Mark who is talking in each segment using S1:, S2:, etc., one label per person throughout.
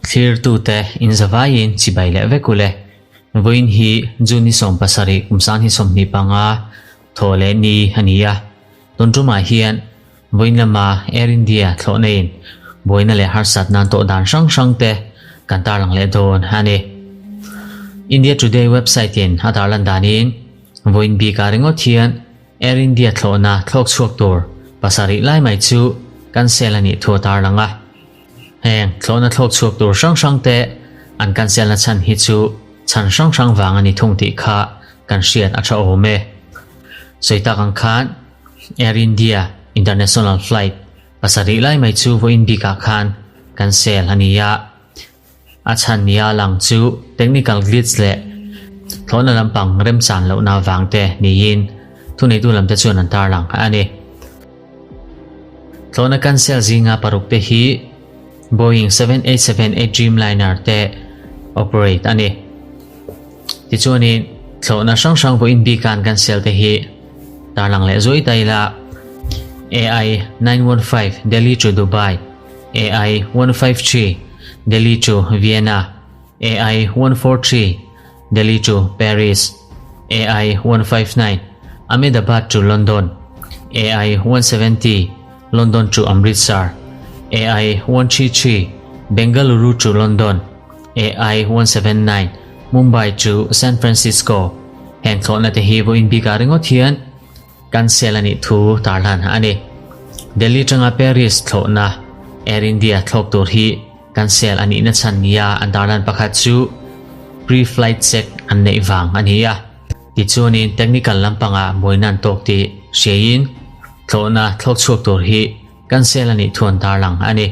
S1: Thlirtute inzavaiin chibai leh vek ule. Vawiin hi June ni 17 kum sang hi 25 thaw leh ni a ni a. Tun tumah hian vawiin lama Air India thlawhna in buaina leh harsat nan tawh dan hrang hrang te kan tarlang leh dawn a ni. India Today website in a tarlan danin vawiin bikah ringawt hian Air India thlawhna thlawk chhuak tur pasarih lai mai chu cancel a nih thu a tarlang a. Heng thlawhna thlawk chhuak tur hrang hrang te an cancel na chhan hi chu chhan hrang hrang vang a ni thung tih kha kan hriat a tha awm e. Sawi tak ang khan Air India International flight pasarih lai mai chu vawiin bikah khan cancel a ni a. A chhan nia lang chu technical glitch leh thlawhna lampang remchan lohna vang te niin thuneitu lamte chuan an tarlang a ni. Thlawhna cancel zinga paruk te hi Boeing 787-8 Dreamliner te operate a ni. Tichuanin thlawhna hrang hrang vawiin bika an cancel te hi tarlang leh zuai ta ila AI 915 Delhi to Dubai, AI 153, Delhi to Vienna, AI 143, Delhi to Paris, AI 159, Ahmedabad to London, AI 170, London to Amritsar, AI 133, Bengaluru to London, AI 179, Mumbai to San Francisco. Heng thlawhna te hi vawiin bikah ringawt hian Cancel a nih thu tarlan a ni. Delhi atanga Paris thlawhna Air India thlawk tur hi cancel a nihna chhan nia an tarlan pakhat chu pre-flight check an neih vang a ni a. Tichuanin technical lampangah buaina an tawk tih hriaiin thlawhna thlawk chhuak tur hi cancel a nih thu an tarlang a ni.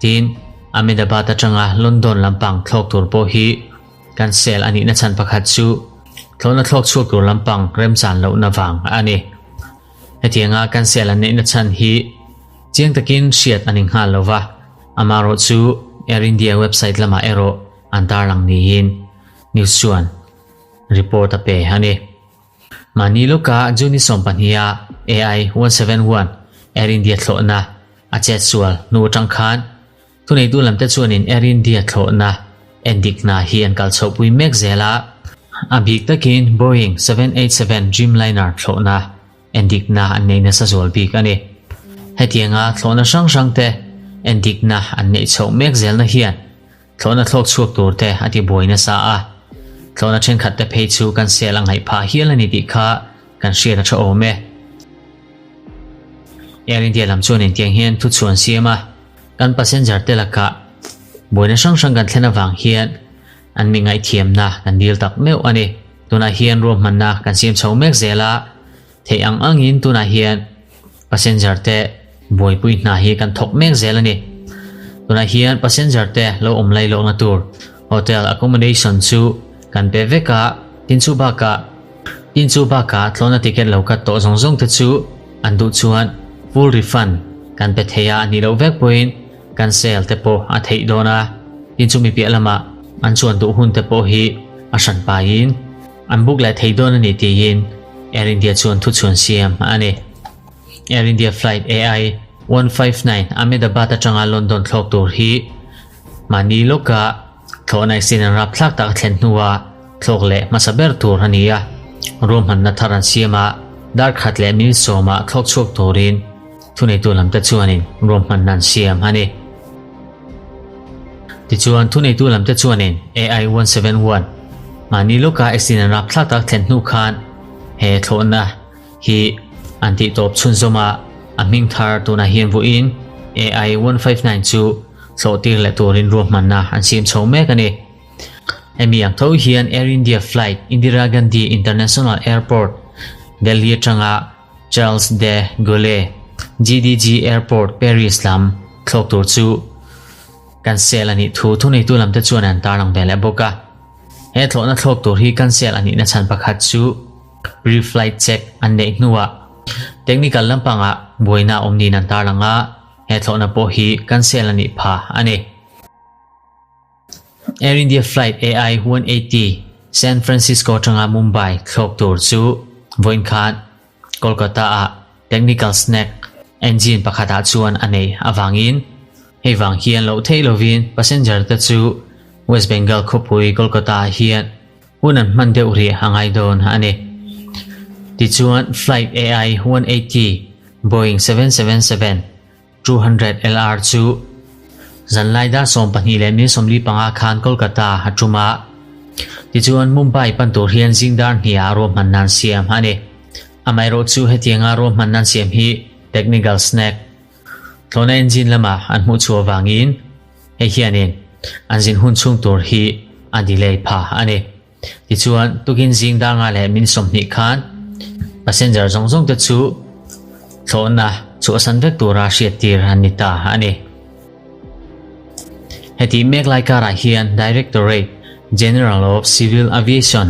S1: Tin, Ahmedabad atanga London lampang thlawk tur pawh hi Cancel a nihna chhan pakhat chu thlawhna thlawk chhuak tur lampang remchan lohna vang a ni. Hetianga cancel an neihna chhan hi chiang takin hriat a ni nghal lo va, amaherawh chu Air India website lamah erawh an tarlang niin news chuan report a pe a ni. Mahni lawka June 12 a AI 171 Air India thlawhna a chetsual hnu atang khan Thuneitu lamte chuanin Air India thlawhna endikna hi an kal chhohpui mek zel a, a bik takin Boeing 787 Dreamliner thlawhna endikna an nei nasa zual bik a ni. Hetianga thlawhna hrang hrangte endikna an neih chhoh mek zelna hian thlawhna thlawk chhuak turte a tibuai nasa a, thlawhna thenkhatte phei chu kan sel a ngaih phah hial a ni tih kha kan hriat a tha awm e. Air India lam chuan intiang hian thuchhuah an siam a. Kan passenger te lakah buaina hrang hrang kan thlen avang hian an mi ngaihthiamna kan dil tak meuh a ni. Tunah hian ruahmanna kan siam chho mek zel a, theih ang angin tunah hian passenger te buaipui hna hi kan thawk mek zel a ni. Tunah hian passenger te lo awm lai lohna tur hotel accommodation chu kan pe vek a, tin chu bakah tin chu bakah tlawhna ticket lo cut tawh zawng zawng te chu An duh chuan full refund kan pe thei a, a nih loh vek pawhin cancel te pawh a theih dawn a, tin chumi piah lamah an chuan duh hun te pawh hi a hran paiin an book leh thei dawn a ni tiin Air India chuan thuchhuan siam a ni. Air India flight AI 159 Ahmedabad atanga London thlawk tur hi mahni lawka Thlawhna accident rapthlak tak a thlen hnua thlawk leh hmasa ber tur a ni a, ruahmanna thar an siam a, dar khat leh minute sawmah thlawk chhuak turin thuneitu lamte chuanin ruahmanna an siam a ni. Tichuan, thuneitu lamte chuanin AI 171 mahni lawka accident rapthlak tak thlen hnu khan he thlawhna hi an tihtawp chhunzawm a, a hming thar tunah hian vuiin AI 159 chu Thlawhtir leh turin ruahmanna an siam chho mek a ni. Hemi ang tho hian Air India flight Indira Gandhi International Airport, Delhi atanga Charles de Gaulle, GDG, Airport, Paris lam thlawk tur chu cancel a nih thu thuneitu lamte chuan an tarlang ve leh bawk a. He thlawhna thlawk tur hi cancel a nihna chhan pakhat chu pre-flight check an neih hnuah technical lampangah buaina a awm niin an tarlang a. He thlawhna pawh hi cancel a nih pha a ni. Air India flight AI 180 San Francisco atanga Mumbai thlawk tur chu vawiin khan Kolkata-ah technical snag Engine pakhatah chuan a nei avangin hei vang hian loh theih lovin passenger te chu West Bengal khawpui Kolkata ah hian hun an hman deuh rih a ngai dawn a ni. Tichuan flight AI 180 Boeing 777 200 LR chu zanlai dar 22:45 khan Kolkata a tum a. Tichuan Mumbai pan tur hian zing dar hniah ruahman nan siam a ni. Amaherawh chu hetianga ruahman nan siam hi technical snag thlawhna engine lama an hmuh chhuah avangin hei hianin an zin hun chhung tur hi a delay pha a ni. Tichuan, tukin zing dar nga leh min 20 khan passenger zawng zawng te chu thlawhna chhuahsan vek tura hriattir an ni ta a ni. Heti mek lai karah hian Directorate General of Civil Aviation,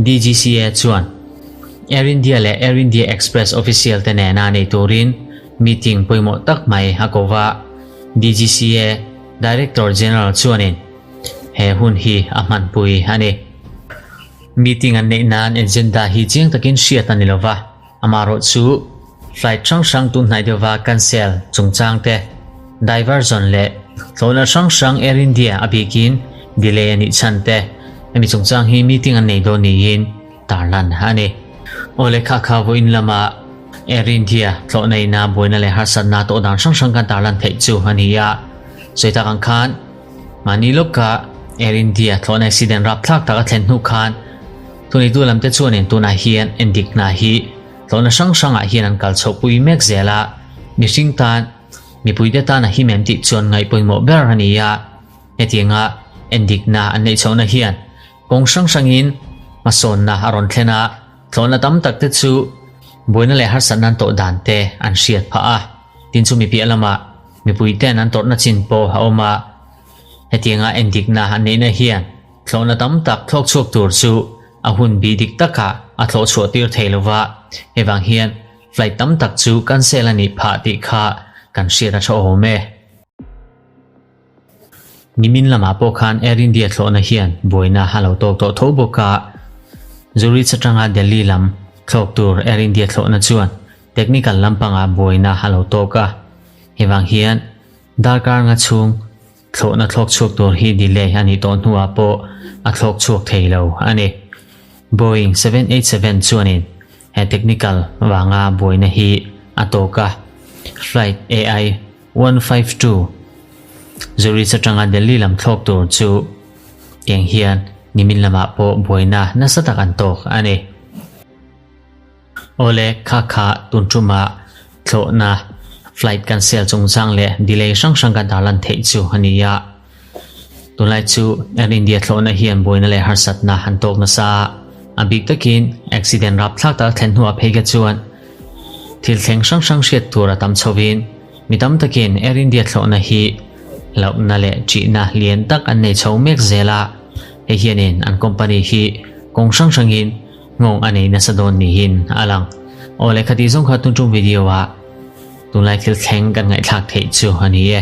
S1: DGCA, chuan Air India leh Air India Express official te nena nei turin meeting pawimawh tak mai a ko va. DGCA Director General chuanin he hun hi a hmanpui a ni. Meeting an neih nan agenda hi chiang takin hriat a ni lova. Amaherawh chu flight hrang hrang tun hnai deuhva cancel chungchang te, diversion leh tlawhna hrang hrang Air India a bikin delay a nih chhan te, hemi chungchang hi meeting an nei dawn niin tarlan a ni. Aw le kha kha vawiin lama Air India tlawhna ina buaina leh harsatna tawh dan hrang hrang kan tarlan theih chu a ni a, sawi tak ang khan mahni lawka Air India tlawhna accident rapthlak tak a thlen hnu khan Thuneitu lamte chuanin tunah hian endik hna hi tlawhna hrang hrangah hian an kal chhohpui mek zel a, mihring tan, mipuite tan a him em tih chuan ngaih pawimawh ber a ni a. Hetianga endikna an neih chhohna hian kawng hrang hrangin hmasawnna a rawn thlen a, tlawhna tam takte chu buaina leh harsatna an tawh dan te an hriat phah a, tin chu mi piah lamah mipuite'n an tawrhna chin pawh a awm a. Hetianga endikna an neihna hian Thlawhna tam tak thlawk chhuak tur chu a hun bi dik takah a thlawh chhuah tir thei lo va, hei vang hian flight tam tak chu cancel a nih phah tih kha kan hriat a tha awm e. Nimin lamah pawh khan Air India thlawhna hian buaina a lo tawk tawh tho bawk a, Zurich atanga Delhi lam thlawk tur Air India thlawhna chuan technical lampangah buaina a lo tawk a, hei vang hian darkar nga chhung Thlawhna thlawk chhuak tur hi delay a nih tawh hnuah pawh a thlawk chhuak thei lo a ni. Boeing 787 chuanin he technical vanga buaina hi a tawk a, flight AI 152 Zurich atanga Delhi lam thlawk tur chu tiang hian nimin lamah pawh buaina nasa tak an tawk a ni. Awle, kha kha tun ṭuma thlawhna flight cancel chungchang leh delay hrang hrang ka darlan theih chu a ni a. Tunlai chu Air India thlawhna hian buaina leh harsatna an tawk nasa a, a bik takin accident rapthlak tak a thlen hnuah phei kha chuan thil thleng hrang hrang hriat tur a tam chhovin mi tam takin Air India thlawhna hi hlauhna leh ṭihna lian tak an nei chho mek zel a, hei hianin an company hi kawng hrang hrangin Nghawng a nei nasa dawn niin a lang. Aw lehkha tih zawng kha tun tum video ah tunlai thil thleng kan ngaihthlak theih chu a ni e.